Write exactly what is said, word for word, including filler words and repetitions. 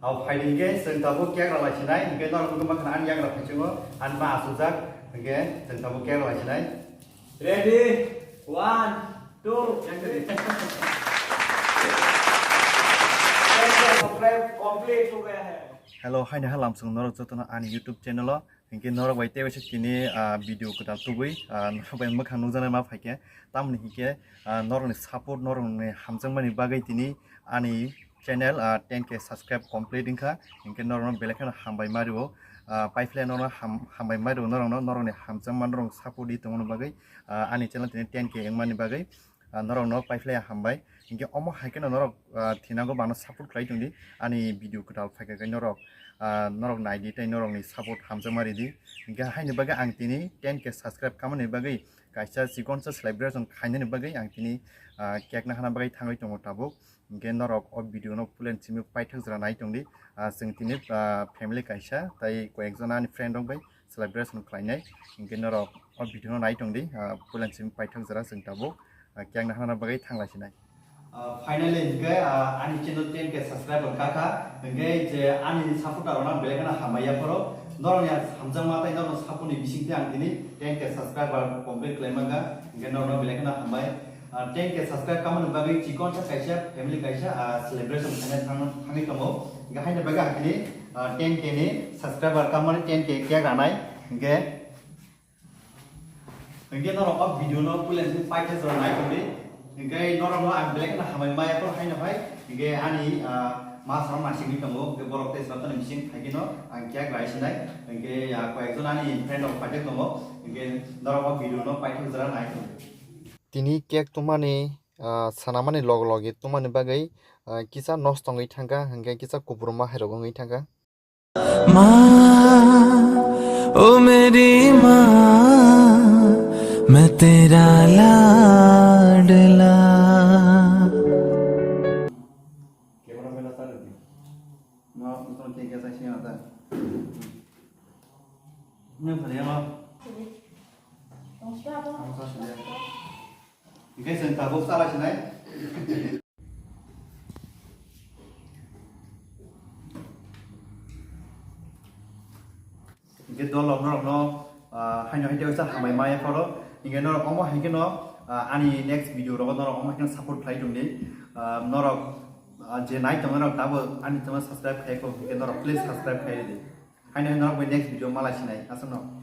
Au phaidi hinkhe chwng tabuk cake rwlai sinai, hinkhe norok wngkha mankha ani yagra phaichungo, ani ma asukjak, hinkhe chwng tabuk cake rwlai sinai. Ready? One, two, three. Complete ho gaya hai. Hello, haini halam chwng norok jotono ani YouTube channel o. Hinkhe norok bai tei waisa tini, ah, video kwtal tubui, ah, norok bai mwkhang nukjaknai ma phaikhe. Tamoni hinkhe, ah, norokni support, norokni hamjakmani bagwi tini ani channel, ah, ten K subscribe complete wngkha. Hinkhe norokno belai kheno hambai ma rwo. Ah, paiphlai norokno ham-, hambai ma rwo norokno, norokni hamjakma norokni support di tongmani bagwi, ah, ani channel tini ten K wngmani bagwi. Ah, norokno paiphlai hambai. Hinkhe omo hai kheno norok, ah, thinango bangno support khlai tongdi. Ani video kwtal phaikha khe norok, ah, norok naidi tei norokni support hamjakma ridi. Hinkhe haini bagwi ang tini ten K subscribe kamani bagwi kaisa chikonsa celebration khainani bagwi ang tini, ah, cake nahana bagwi thangwi tongo tabuk. Hinkhe norok o video no pulen simi paithak jora nai tongdi. Ah, chwng tini, ah, family kaisa tei koyekjon ani friend rok bai celebration khlainai. Hinkhe norok o video no nai tongdi, ah, pulen simi paithak jora chwng tabuk, ah, cake nahana bagwi thanglai sinai. Ah, finally hinkhe, ah, ani channel ten K subscriber kakha, hinkhe je ani supporter rokno belai kheno hambai yapharo, norokni hamjakma tei norokni support ni bisingtwi ang tini ten K subscriber complete khlai mankha, hinkhe norokno belai kheno hambai. Ah, ten K subscribe kamani bagwi chikonsa kaisa family kaisa, ah, celebration khaina thang-, thangwi tongo. Hinkhe haini bagwi ang tini, ah, ten K ni subscriber kamani ten K cake ranai. Hinkhe, hinkhe norok o video no puila simi paitha jora nai tongdi. Hinkhe norok no ang belai kheno hambai maya phano haino hai. Hinkhe ani, ah, ma sarok naisingwi tongo. Hinkhe borok tei swraptani bising phaikhe no ang cake rai sinai. Hinkhe, ah, koyekjon ani friend rok paithak tongo. Hinkhe norok o video no paitha jora nai tongdi. Tini cake tongmani, ah, sanamani log logi tongmani bagwi, ah, kisa nosto wngwi thangkha, hinkhe kisa kubruma hairok wngwi thangkha. माँ, ओ मेरी माँ, मैं तेरा लाडला। Hinkhe chwng tabuk chala sinai. Hinkhe dol rok norok no, ah, haino hai tei waisa hambai maya pharo. Hinkhe norok omo hai kheno, ah, ani next video rogo norok omo hai kheno support khlai tongdi. Ah, norok, ah, je nai tongo norok tabuk ani channel subscribe khai kho, hinkhe norok please subscribe khai di. Haino hai norok bai next video malai sinai aswkno.